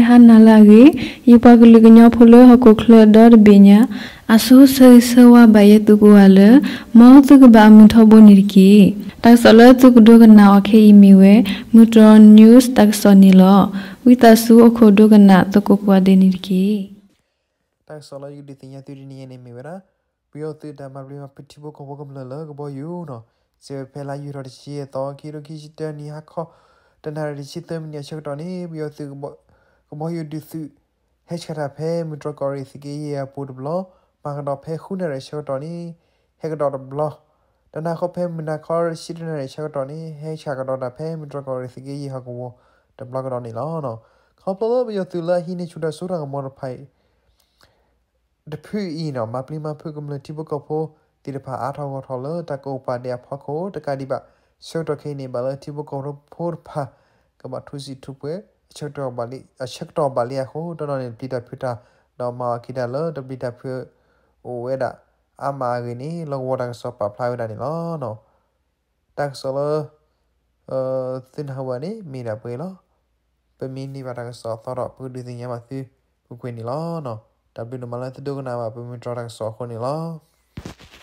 ဟါနၤလၢအဂ့ၤ, ယပှၤကလုာ်ကညီဖိလၢဟီၣ်ခိၣ်ချၢဒီတဘ့ၣ်ညါ, အဆိဆၢဂ့ၤဆၢဝါဘၣ်ယဲသုကိးဂၤလၢ မ်သုကဘၣ်အမုာ်ထီဘိန့ၣ်တက့ၢ်. တၢ်ကစီၣ်လၢသုကဒိကနၣ်အီၤခဲအံၤမ့ၢ်ဝဲ မုၢ်တြီၢ် news တၢ်ကစီၣ်န့ၣ်လီၤ. ဝံသးစူၤအိၣ်ခိးဒိကနၣ်သကိးကိးဂၤဒဲးန့ၣ်တက့ၢ်. တၢ်ကစီၣ်လၢယကဒုးသ့ၣ်ညါသုတနံၤအံၤန့ၣ်မ့ၢ်ဝဲဒၣ် ပယီၤသုးတၢ်မၤပျံၤမၤဖုးထံဖိကီၢ်ဖိကမျၢၢ်လၢကဘီယူၤနီၤ, စံးဝဲဖဲလါယူၤထီၣ်တဆံယဲၢ်သီ ခံကထိခံဆံတၢနံၣ် ဟါခီ တနၣ်ရံၣ်တဆံသၢမံးနံးအဆၢကတီၢ်န့ၣ် ပယီၤသုး ကဘီယူၤဒုးသုး ဟဲဆှၣ်တၢ်ဖဲမုၢ်တြီၢ်ကီၢ်ရ့ၣ်သုးက့ယဲၢ်အပူၤတဘျီ, မၤကဒီးဖဲဃုနၣ်ရံၣ်အဆၢကတီၢ်န့ၣ် ဟဲကဒီးတဘျီ, တနၣ်ဃီဖဲမုၢ်နၤခီတဆံတနၣ်ရံၣ်အဆၢကတီၢ်န့ၣ် ဟဲဆှၣ်ကဒီးတၢ်ဖဲမုၢ်တြီၢ်ကီၢ်ရ့ၣ်သုးက့ယဲၢ်ဟီၣ်ကဝီၤတဘျီကဒီးန့ၣ်လီၤ. ခီဖျိလၢပယီၤသုးလၢအဟံးန့ၢ်ဆူၣ်တၢ်စိတၢ်ကမီၤတဖၣ်အံၤ တဖုအံၤနီၤ မၤပျံၤမၤဖုးကမျၢၢ်ထံဖိကီၢ်ဖိသ့ၣ်တဖၣ်အါထီၣ်ဂီၢ်ထီၣ်လၢတၢ်ကအိၣ်ပာ်ဒဲးအဖီခိၣ်တကးဒံးဘၣ်, ဆၢကတီၢ်ခဲအံၤန့ၣ် ဘၣ်လၢထံဖိကီၢ်ဖိတဖၣ် ကဘၣ်ထူစံးထူပှဲၤ အဆၢကတီၢ်ဘၣ်လံအဃိ တနီၤန့ၣ်ပျံၤတၢ်ဖုးတၢ် ဒီးမၤအီၤက့ၤတၢ်လၢတပျံၤတၢ်ဖုးအိၣ်ဝဲဒၣ်အါမးအဂ့ၢ်န့ၣ် လီၢ်ကဝီၤတၢ်ကစီၣ်ပာ်ဖျါဝဲဒၣ်န့ၣ်လီၤ. တၢ်ကစီၣ်လၢ သုနၢ်ဟူဘၣ်န့ၣ် မ့ၢ်ဒၣ်ပှဲၤလီၤ. ပမ့ၢ်န့ၢ်ဘၣ်တၢ်ကစီၣ်အသီဒီး ပကဒုးသ့ၣ်ညါဘၣ်သုကွ့ၢ်ကွ့ၢ်န့ၣ်လီၤ. တၢ်ဘျုးဒိၣ်မးလၢသုဒိကနၣ်ဘၣ် ပမုၢ်တြီၢ်တၢ်ကစီၣ်အဃိန့ၣ်လီၤ.